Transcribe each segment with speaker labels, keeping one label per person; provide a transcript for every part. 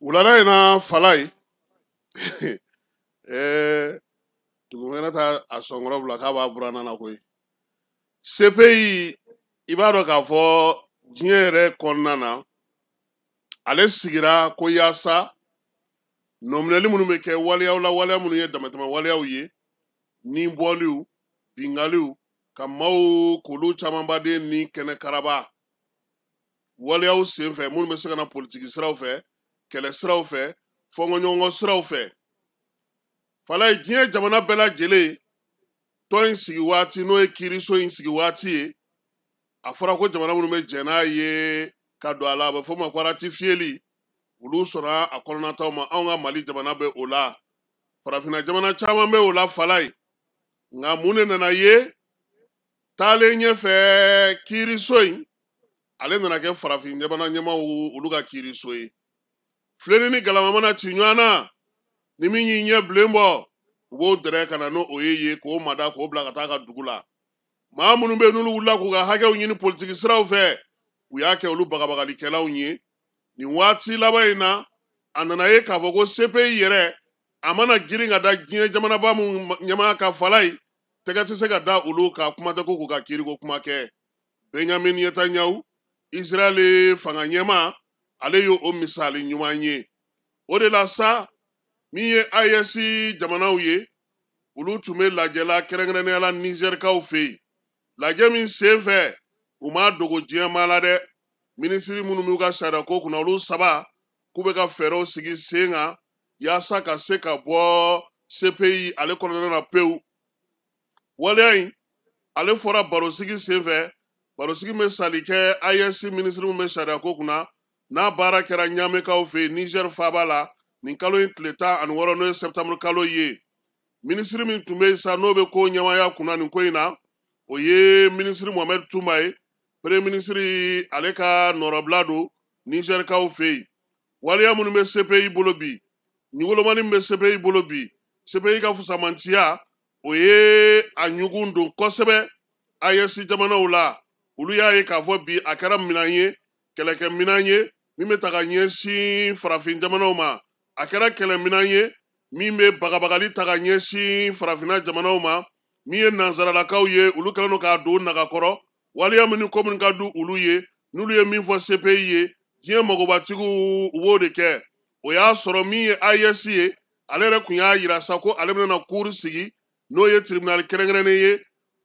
Speaker 1: Wulada in na Falaye, dugukɛnɛ ta a sɔnkɔrɔ bila k'a b'a buranna na koyi. CPI, i b'a dɔn k'a fɔ diɲɛ yɛrɛ kɔnɔna na, ale sigira ko yaasa nɔminɛli minnu bɛ kɛ waleyaw la, waleya minnu ye damatɛmɛ waleyaw ye, ni bɔliw, bingaliw, ka maaw k'olu camanbaden ni kɛnɛ karaba waleyaw senfɛ minnu bɛ se ka na politiki siraw fɛ, kɛlɛ siraw fɛ, fɔnkɔɲɔgɔnkɔ siraw fɛ. Falaye, diɲɛ jamana bɛɛ lajɛlen tɔn in sigi waati, n'o ye kiiriso in sigi waati ye, a fɔra ko jamana minnu bɛ jɛn n'a ye ka don a la, a bɛ fɔ o ma ko ratifiyeli, olu sɔnna a kɔnɔnataw ma. Anw ka Mali jamana bɛ o la, farafinna jamana caman bɛ o la Falaye. Nka mun de nana ye taalen ɲɛfɛ, kiiriso in ale nana kɛ farafin jamana ɲɛmaaw olu ka kiiriso ye. Filenni ni galama mana ci ɲɔgɔn na, ni min y'i ɲɛ bilen bɔ, u b'o dɛrɛ ka na n'o ye yen k'o mada k'o bila ka taa ka dugu la. Maa minnu bɛ yen n'olu wulila k'u ka hakɛw ɲini politiki siraw fɛ, u y'a kɛ olu bagabagalikɛlaw ye. Nin waati laban in na, a nana ye k'a fɔ ko CPI yɛrɛ a mana girin ka da diɲɛ jamanaba min ɲɛmaa ka Falaye, tɛgɛ tɛ se ka da olu kan, kuma tɛ ko k'u ka kiiriko kuma kɛ. Benjamin Netanyahu, Israël fanga ɲɛmaa, ale y'o o misali ɲuman ye. O de la sa, min ye AES jamanaw ye, olu tun bɛ lajɛ la kɛrɛnkɛrɛnnenya la Nizɛrikaw fɛ yen. Lajɛ min senfɛ, u m'a dogo diɲɛ maa la dɛ. Minisiri minnu b'u ka sariya ko kunna, olu saba k'u bɛ ka fɛɛrɛw sigi sen kan yaasa ka se ka bɔ CPI ale kɔnɔna na pewu. Waleya in ale fɔra barosigi senfɛ, barosigi bɛ sali kɛ AES minisiri min bɛ sariya ko kunna, n'a baara kɛra Ɲamekaw fɛ yen Niger faaba la nin kalo in tile 16, n'o ye septembre kalo ye. Minisiri min tun bɛ yen sa, n'o bɛ ko ɲɛmaaya kunna nin ko in na, o ye minisiri Mohamed Toumba ye, premier minisiri ale ka nɔrɔbila don Nizɛrikaw fɛ yen. Waleya minnu bɛ CPI bolo bi, ɲugulomani min bɛ CPI bolo bi, CPI ka fusamantiya o ye a ɲugun don kosɛbɛ AES jamanaw la. Olu y'a ye k'a fɔ bi a kɛra minɛn ye, kɛlɛkɛ minɛn ye min bɛ ta ka ɲɛsin farafin jamanaw ma, a kɛra kɛlɛminɛn ye min bɛ bagabagali ta ka ɲɛsin farafinna jamanaw ma. Min ye nansaralakaw ye, olu kɛlen don k'a don nagakɔrɔ. Waleya minnu ko minnu ka di olu ye, n'olu ye min fɔ CPI ye, diɲɛ magobatigiw u b'o de kɛ. O y'a sɔrɔ min ye AES ye, ale yɛrɛ tun y'a yira sa ko ale bɛna cour sigi, n'o ye tribunal kɛrɛnkɛrɛnnen ye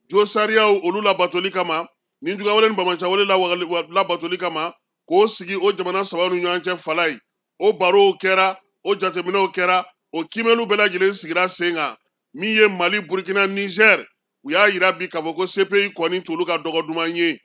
Speaker 1: jo sariyaw olu labatoli kama, ni jugawale ni bamancawale labatoli kama, k'o sigi o jamana saba ni ɲɔgɔn cɛ Falaye. O barow kɛra, o jateminɛw kɛra, o kiimɛliw bɛɛ lajɛlen sigira sen kan. Min ye Mali, Burkina, Niger, u y'a yira bi k'a fɔ ko CPI kɔni t'olu ka dɔgɔ duman ye.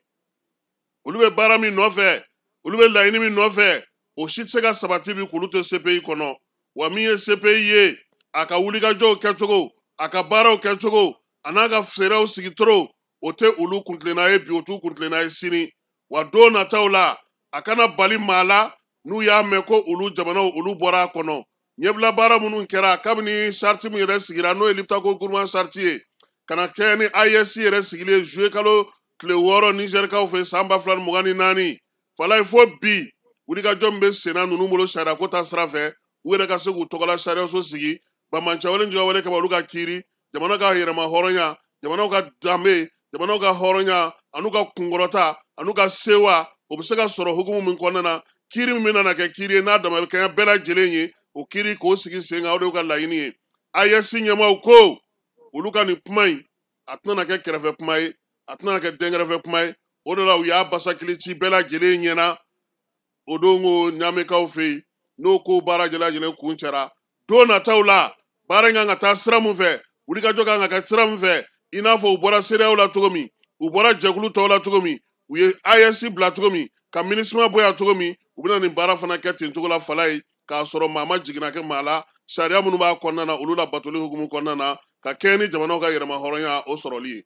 Speaker 1: Olu bɛ baara min nɔfɛ, olu bɛ laɲini min nɔfɛ, o si tɛ se ka sabati bi k'olu to CPI kɔnɔ. Wa min ye CPI ye, a ka wulikajɔw kɛcogo, a ka baaraw kɛcogo, a n'a ka fɛɛrɛw sigicogo, o tɛ olu kuntilenna ye bi, o t'u kuntilenna ye sini. Wa don nataw la, a kana bali maa la n'u y'a mɛn ko olu jamanaw olu bɔra a kɔnɔ. Ɲɛbila baara minnu kɛra kabini sariti min yɛrɛ sigira, n'o ye Liptako Gourma sariti ye, ka na kɛ ni AES yɛrɛ sigili ye juillet kalo tile 6 Nizɛrikaw fɛ san 2024, Falaye, fo bi wulikajɔ min bɛ senna ninnu bolo sariya ko ta sira fɛ, u yɛrɛ ka se k'u tɔgɔla sariyaso sigi, bamancɛwale ni jugawale kama olu ka kiiri, jamana ka yɛrɛma hɔrɔnya, jamanaw ka danbe, jamanaw ka hɔrɔnya an'u ka kunkɔrɔta an'u ka sewa, o bɛ se ka sɔrɔ hukumu min kɔnɔna na, kiiri min bɛna kɛ kiiri ye n'a dama bɛ kɛɲɛ bɛɛ lajɛlen ye, o kiiri k'o sigi sen kan, o de y'u ka laɲini ye. AES ɲɛmaaw ko olu ka nin kuma in, a tɛna kɛ kɛrɛfɛ kuma ye, a tɛna kɛ dɛnkɛrɛfɛ kuma ye. O de la u y'a basakili ci bɛɛ lajɛlen ɲɛna o don ko Ɲamekaw fɛ yen, n'o ko baara lajɛlen kun cɛra. Don nataw la, baara in kan ka taa sira min fɛ, wulikajɔ kan ka kɛ sira min fɛ, i n'a fɔ u bɔra CEDEAO la cogo min, u bɔra jɛkulu tɔw la cogo min, u ye AES bila cogo min, ka MINUSMA bɔ yan cogo min, u bɛna nin baara fana kɛ ten cogo la Falaye, k'a sɔrɔ maa ma jiginna kɛ maa la, sariya minnu b'a kɔnɔna na, olu labatoli hukumu kɔnɔna na, ka kɛɲɛ ni jamanaw ka yɛrɛma hɔrɔnya o sɔrɔli ye.